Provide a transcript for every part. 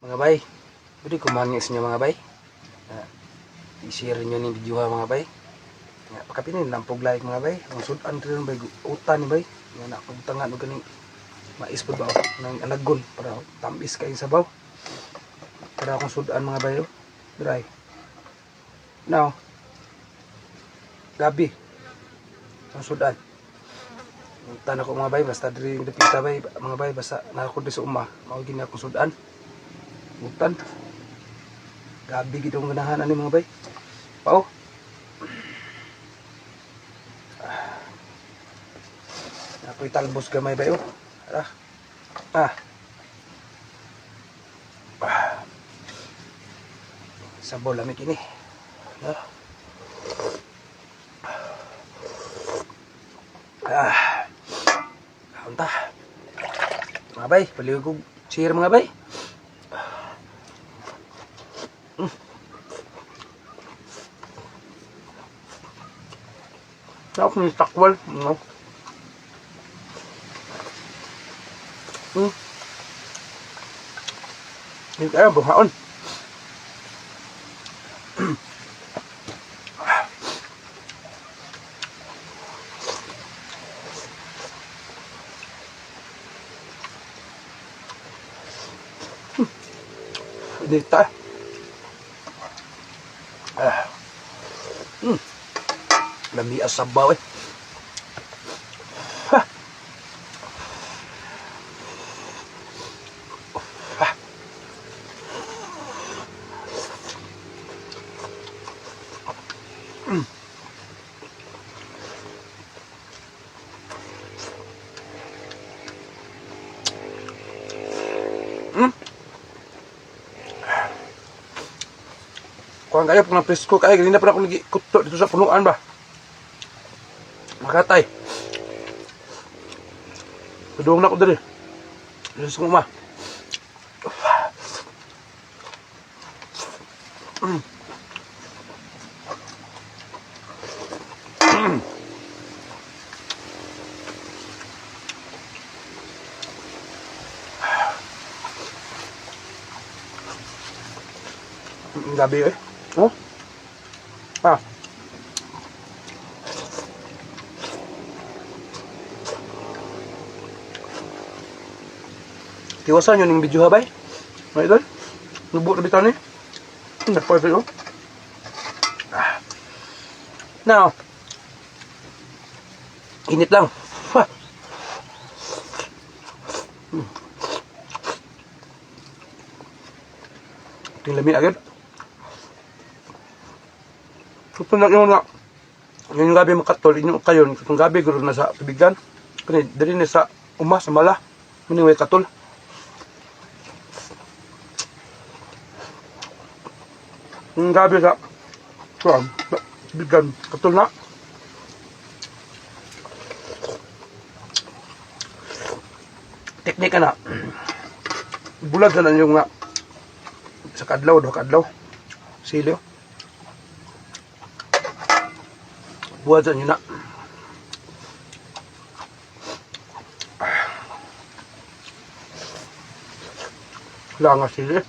Mga bay, pwede kumangis niyo, mga bay. I-share niyo ning video ha, mga bay. Nga pakapinin lang pog like, mga bay. Ang sudan rin bay, utan ni bay. Nga na pagtangan og kaning mais pud ba nang anagon para tamis kay sabaw. Para akong sudan, mga bay, oh. Dry. Now, gabi. Ang sudan. Tan ako, mga bay, basta diri dapita bay, mga bay, basta naa ko diri sa uma, mao gini akong sudan. Utan. Gabi gid akong ganahan ani, mga bay. Pao. Ah. Ako'y talbos gamay bay oh. Ah. Ah. Ah. Sabaw lami kini. Ah. Ah. Kaon ta. Mga bay, palihog kog share, mga bay. Sarap ng takwal, no? Hindi kaya, buhaon. Inita. Ah. Lami ang sabaw eh. Ha. Ha. Kuan kayo pag presko kayo, ganina pa na ako nagikuto dito sa punuan ba. Makatay. Padung na ko diri. Dito sa uma. Gabi eh. Oh. Ah. Tiwasan yun yung video ha bay. Mga idol. Nubo na bitaw ni. Perfect oh. Ah. Now. Init lang. Ha. Tingnan agad. Ito na yung na. Yung gabi makatol, inyo kayon, itong gabi guro na sa tubigan. Kani diri ni sa uma sa mala. Muni way katol. Yung gabi sa kuan, tubigan, katol na. Teknika na. Bulag na yung nga sa kadlaw, do kadlaw. Sili. Buhat sa inyo na. Wala nga sili.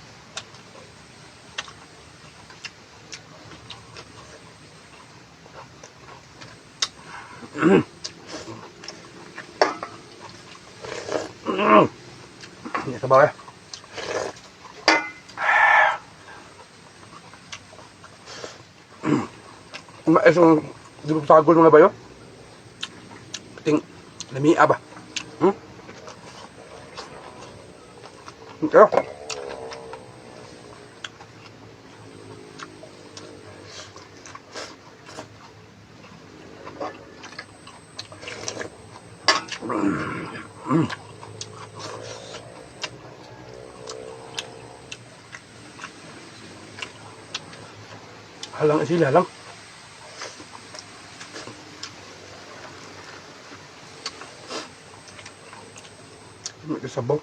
Hindi sabaw eh. Mais yung di ba sagol mga bayo? Ting lamia ba? Hmm? Okay. Halang sila halang. May sabaw.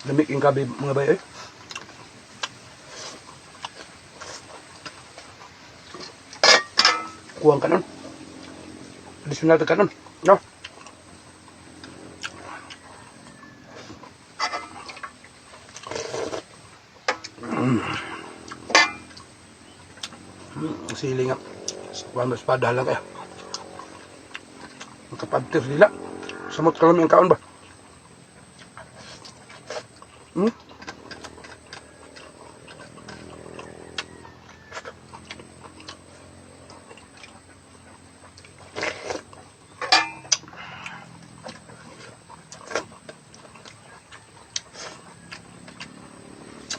Lamig yung gabi, mga bay, eh. Kuwang kanon. Additional ta kanon. No? Sili nga. Kuwan mas padala kaya. Makapadter sila. Samot ka lang yung kaon ba?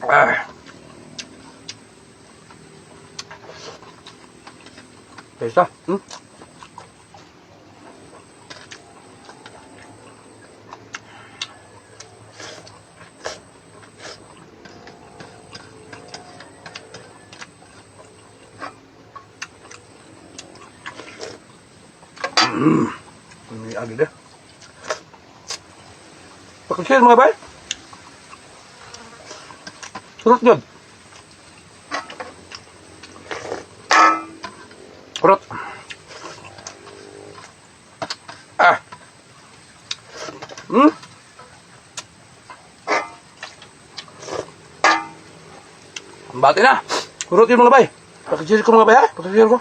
Ah. Pesa. Ini agi deh. Pakishare, mga bay. Surot yun. Kurot. Ah. Bati na. Kurot yun, mga bay. Pakishare ko, mga bay, ha. Pakishare ko.